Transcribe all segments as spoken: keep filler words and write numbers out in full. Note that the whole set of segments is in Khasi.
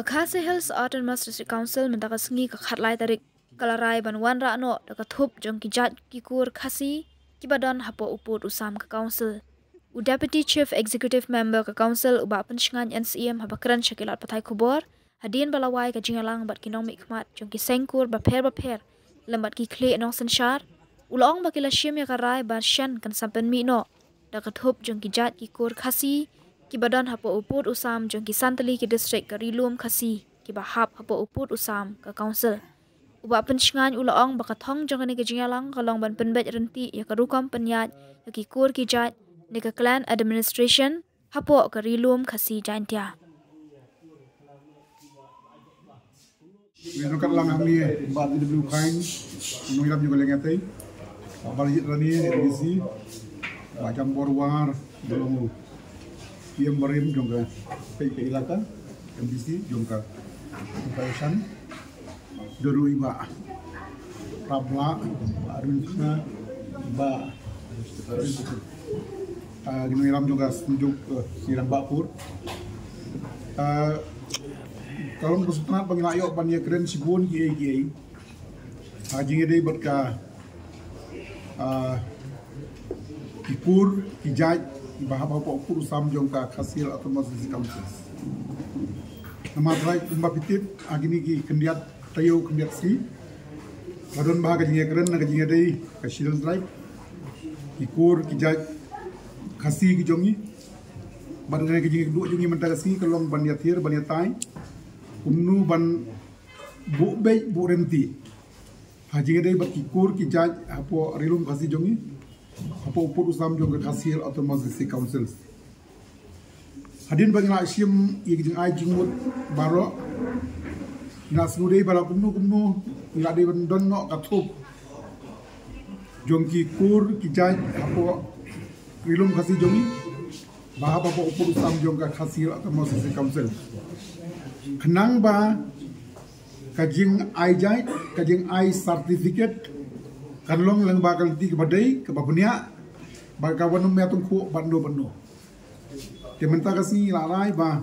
Khasi Hills Autonomous District Council mynta ka sngi ka khatlai tarik ka la rai ban wanrah noh da ka thup jong ki jait ki kur Khasi kiba don hapoh u pud u sam ka Council. U Deputy Chief Executive Member ka Council u Bah Pynshngain N C M haba kren sha ki lad pathai khubor hadien ba la wai ka jingïalang bad ki nongmihkhmat jong ki seng kur bapher bapher lem bad ki khlieh nongsynshar, u la ong ba ki la shim ïa ka rai ba shen kan sa pynmih noh da ka thup jong ki jait ki kur Khasi kiba don hapoh u pud u sam jong ki san tylli ki district ka Ri-lum Khasi kiba hap hapoh u pud u sam ka Council. U Bah Pynshngain u la ong ba ka thong jong kane ka jingïalang ka long ban pynbeit ryntih ïa ka rukom pynïaid ïa ki kur ki jait ne ka clan administration hapoh ka Ri-lum Khasi Jaintia. Ngi nang kat lang hangne Bah T W Khain, nongïalam jong ka Leng Ïatei, Bah Baljit Rani, M D C, Bah Jambor War, ba long u P M barim jong ka, ka, ka ilaka, M D C jong ka, jong ka Ishan. Don ruh i Bah Prabla, Bah Arun Singha, Bah, ah, ki nongïalam jong ka Synjuk, eh, ki Rangbah Kur. Ah, ka long ka sngewtynnat ba ngi la ïoh ban ïakren shibun kiei kiei ha jingïadei bad ka, ah, ki kur ki jait kiba hap hapoh u pud u sam jong ka Khasi Hills Autonomous District Council. Namar trai kumba phi tip ha kine ki khyndiat taïew khyndiat sngi la don bha ka jingïakren na ka jingïadei ka Scheduled Tribe, ki kur ki jait Khasi ki jong ngi. Bad ka jingïakduh jong ngi mynta ka sngi ka long ban ïathir ban ïatai kumno ban buh beit buh ryntih ha jingïadei bad ki kur ki jait hapoh Ri-lum Khasi jong ngi, hapoh u pud u sam jong ka Khasi Hills Autonomous District Council. Hadien ba ngi la shim ïa ki jingai jingmut baroh, ngi la sngewdei ba la kumno kumno ngi la dei ban don noh ka thup jong ki kur ki jait hapoh Ri-lum Khasi jong ngi ba hap hapoh u pud u sam jong ka Khasi Hills Autonomous District Council. Khnang ba ka jingai jait, ka jingai certificate kan long lyngba ka lynti kaba dei, kaba bniah, bad kaba nym ïatynjuh bad no bad no. Te mynta ka sngi la rai ba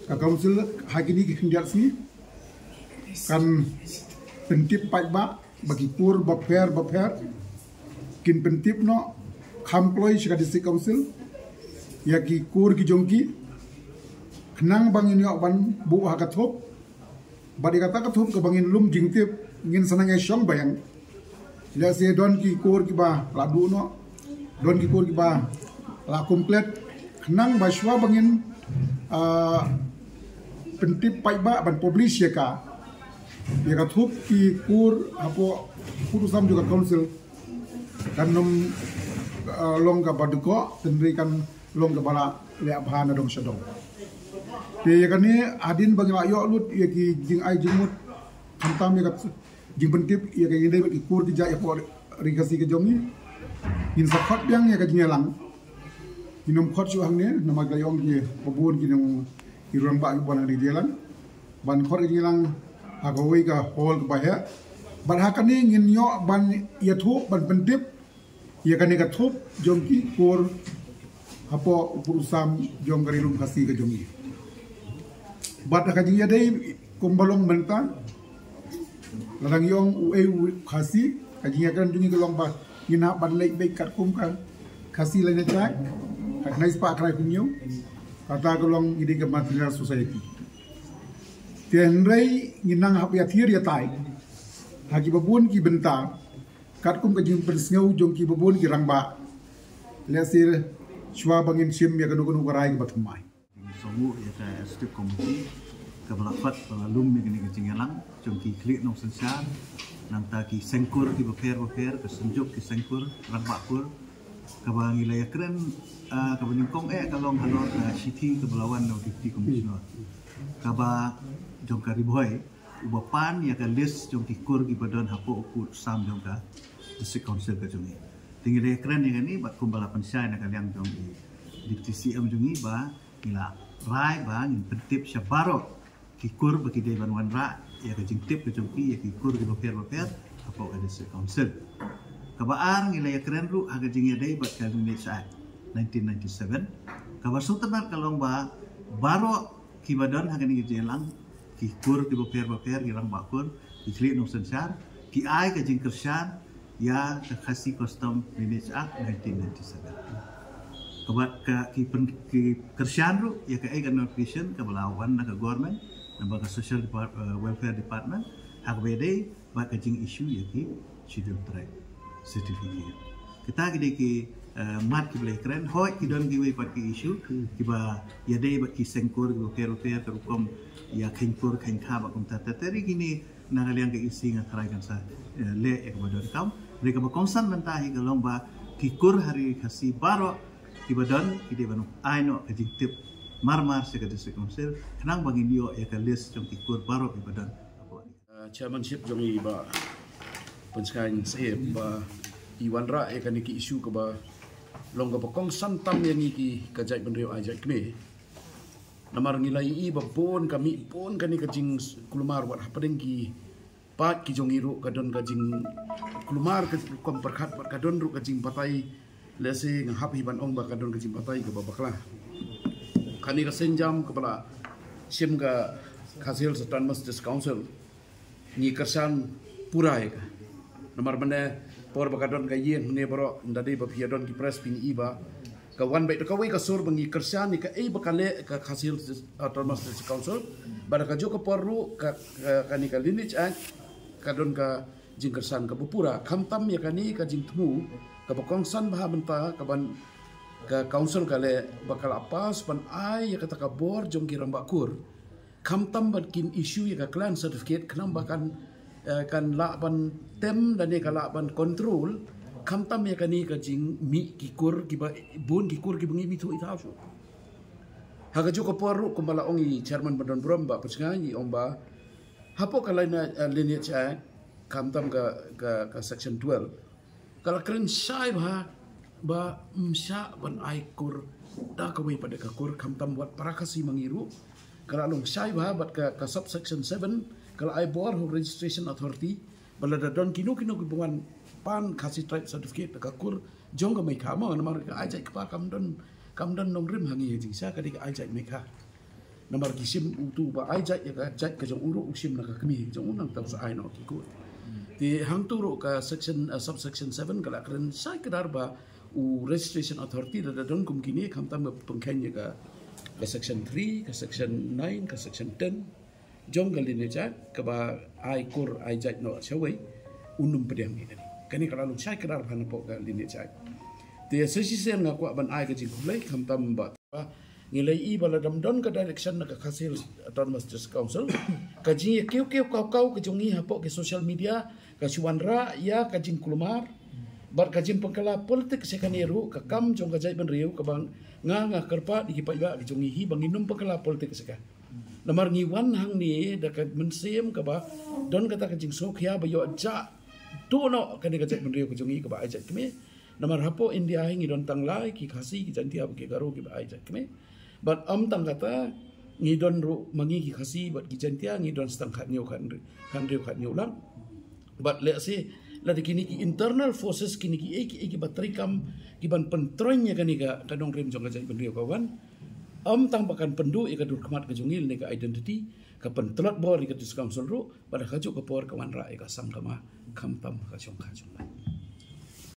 ka Council ha kine ki khyndiat sngi kan pyntip paidbah ba ki kur bapher bapher kin pyntip noh kham kloi sha ka District Council ïa ki kur ki jong ki, khnang ba ngin ïoh ban buh ha ka thup. Bad ïa kata ka thup kaba ngin lum jingtip ngin sa nang ïa shong biang. Lehse don ki kur kiba la duh noh, don ki kur kiba la kum klet, khnang ba shuwa ba ngin, ah, pyntip paidbah ban publish ïa ka, ïa ka thup ki kur hapoh u pud u sam jong ka Council kan nym, ah, long kaba dkoh, hynrei kan long kaba la leh bha na dong sha dong. Te ïa kane hadien ba ngi la ïoh lut ïa ki jingai jingmut khamtam ïa ka jingpyntip ïa ka jingïadei bad ki kur ki jait hapoh Ri Khasi ka jong ngi, ngin sa khot biang ïa ka jingïalang. Ngin nym khot shuh hangne namar ka ïong ki babun ki nong ki rangbah ki bun hangne ka jingïalang. Ban khot ka jingïalang ha kawei ka hall kaba heh. Bad ha kane ngin ïoh ban ïathuh ban pyntip ïa kane ka thup jong ki kur hapoh u pud u sam jong ka Ri-lum Khasi ka jong ngi. Bad ha ka jingïadei kumba long mynta, lada ngi ong uei u Khasi, ka jingïakren jong ngi ka long ba ngin hap ban leit beit katkum ka Khasi Lineage Act, ka khyndai spah khyndai phew hynñiew, kata ka long ngi dei ka matrilineal society. Te hynrei ngin nang hap ïathir ïatai ha ki babun ki bynta, katkum ka jingpynsngew jong ki babun ki rangbah. Lehse shuwa ba ngin shim ïa kano kano ka rai kaba thymmai. Sngewbha ïa ka Executive Committee kaba la khot ba la lum ïa kane ka jingïalang jong ki khlieh nongsynshar, nangta ki sengkur kiba pher bapher, ka Synjuk ki sengkur rangbah kur, kaba ngi la ïakren, ah, kaba nyngkong eh ka long halor ka shithi kaba la wan na u Deputy Commissioner, kaba jong ka Ri Bhoi, uba pan ïa ka list jong ki kur kiba don hapoh u pud u sam jong ka District Council ka jong ngi. Te ngi la ïakren ïa kane bad kumba la pynshai na ka liang jong i Deputy C M jong ngi ba ngi la rai ba ngin pyntip sha baroh ki kur ba ki dei ban wanrah ïa ka jingtip ka jong ki ïa ki kur kiba pher bapher hapoh ka District Council. Kaba ar ngi la ïakren ruh ha ka jingïadei bad ka Lineage Act nineteen ninety-seven. Kaba sngewtynnat ka long ba baroh kiba don ha kane ka jingïalang ki kur kiba pher ba pher, ki rangbah kur, ki khlieh nongsynshar, ki ai ka jingkyrshan ïa ka Khasi Custom Lineage Act nineteen ninety-seven. Kaba ka ki pyn-, ki kyrshan ruh ïa kaei ka notification kaba la wan na ka government, na ba ka Social Depart-, eh, Welfare Department, ha kaba ïadei bad ka jing issue ïa ki Schedule Tribe certificate. Kita ki dei ki, eh, mat kiba la kren, hooid ki don kiwei pat ki issue kiba ïadei bad ki seng kur kiba pher ba pher, ka rukom ïa kheiñ kur kheiñ kha bad kumta. Te te ri kine na ka liang ka E C nga tharai kan sa, eh, leh ïa kaba donkam. Ri kaba kongsan mynta hi ka long ba ki kur ha ri Khasi baroh kiba don ki dei ban ai noh ka jingtip mar mar sha ka District Council khnang ba ngin ïoh ïa ka list jong ki kur baroh kiba don. Uh, chairmanship jong i Bah Pynshngaiñ Syiem ba i wanrah ïa kane ki issue kaba long kaba kongsan tam ïa ngi ki ka jaitbynriew ai jait kmie. Namar ngi la ïohi ba bun ka mih bun kane ka jingkulmar wat hapdeng ki paid ki jong i ruh ka don ka jingkulmar ka rukom pyrkhat bad ka don ruh ka jingbatai. Lehse nga hap hi ban ong ba ka don ka jingbatai kaba bakla. Kane ka sienjam kaba la shim ka Khasi Hills Autonomous District Council ngi kyrshan pura ïa ka. Namar mynne por ba ka don ka ïing ne baroh, ynda dei ba phi ïa don ki press phin i ba ka wan beit da kawei ka sur ba ngi kyrshan ïa kaei ba ka leh ka Khasi Hills Dis-, Autonomous District Council. Bad da kajuh ka por ruh ka, ka, kane ka Lineage Act ka don ka jingkyrshan kaba pura, khamtam ïa kane ka jingthmu kaba kongsan bha mynta kaban ka council ka leh ba ka la pass ban ai ïa kata ka bor jong ki rangbah kur. Khamtam ban kin issue ïa ka clan certificate khnang ba kan, eh, kan lah ban tem lane ka lah ban control. Khamtam ïa kane ka jingmih ki kur kiba bun ki kur kiba ngi mih thuh i thaw shuh. Ha kajuh ka por ruh kumba la ong i chairman ba don burom Bah Pynshngaiñ, i ong ba hapoh ka line, eh, Lineage Act, khamtam ka, ka, ka section twelve, ka la kren shai bha ba ym shah ban ai kur da kawei pat de ka kur, khamtam wat para Khasi ma ngi ruh. Ka la long shai bha bad ka, ka subsection seven ka la ai bor ha u Registration Authority ba lada don kino kino kiba wan pan Khasi Tribe Certificate da ka kur jong ka Meikha mo, namar ka ai jait kpa kam don, kam don nongrim ha ngi ha jingshisha, ka dei ka ai jait Meikha. Namar ki shim utu ba ai jait ïa ka jait ka jong u ruh u shim na ka kmie jong u, nangta u sa ai noh ki kur. Te hangtu ruh ka section, uh, subsection seven ka la kren shai kdar ba u Registration Authority lada don kum kine, khamtam ba pynkheiñ ïa ka, ka section three, ka section nine, ka section ten jong ka Lineage Act kaba ai kur ai jait noh shawei, un ym pdiang ïa kane. Kane ka la long shai kdar bha napoh ka Lineage Act. Te sa shisien nga kwah ban ai ka jingkhublei khamtam ba ngi la ïohi ba lada ym don ka direction na ka Khasi Hills Autonomous District Council, ka jingïakiew kiew kaw kaw ka jong ngi hapoh ki social media ka shu wanrah ïa ka jingkulmar bad ka jingpynkylla politik sha kane ruh ka kam jong ka jaitbynriew kaba nga, nga kyrpad ïa ki paidbah ki jong ngi hi ba ngin ym pynkylla politik sha ka. Namar ngi wan hangne da ka mynsiem kaba don kata ka jingsngewkhia ba ïoh jah tuh noh kane ka jaitbynriew ka jong ngi kaba ai jait kmie. Namar hapoh India hi ngi don tang lai ki Khasi, ki Jaintia bad ki Garo kiba ai jait kmie. Bad ym tang kata, ngi don ruh ma ngi ki Khasi bad ki Jaintia, ngi don sa tang khathynñiew, khathynriew, khathynriew, khathynñiew lang. Bad lehse lada kine ki internal forces, kine kiei kiei kiba treikam ki ban pyntroiñ ïa kane ka, ka nongrim jong ka jaitbynriew ka wan, ym tang ba kan pynduh ïa ka dur khmat ka jong ngi lane ka identity, ka pyntlot bor ïa ka District Council ruh, bad ha kajuh ka por ka wanrah ïa ka sangkama khamtam ka shongkha shongman.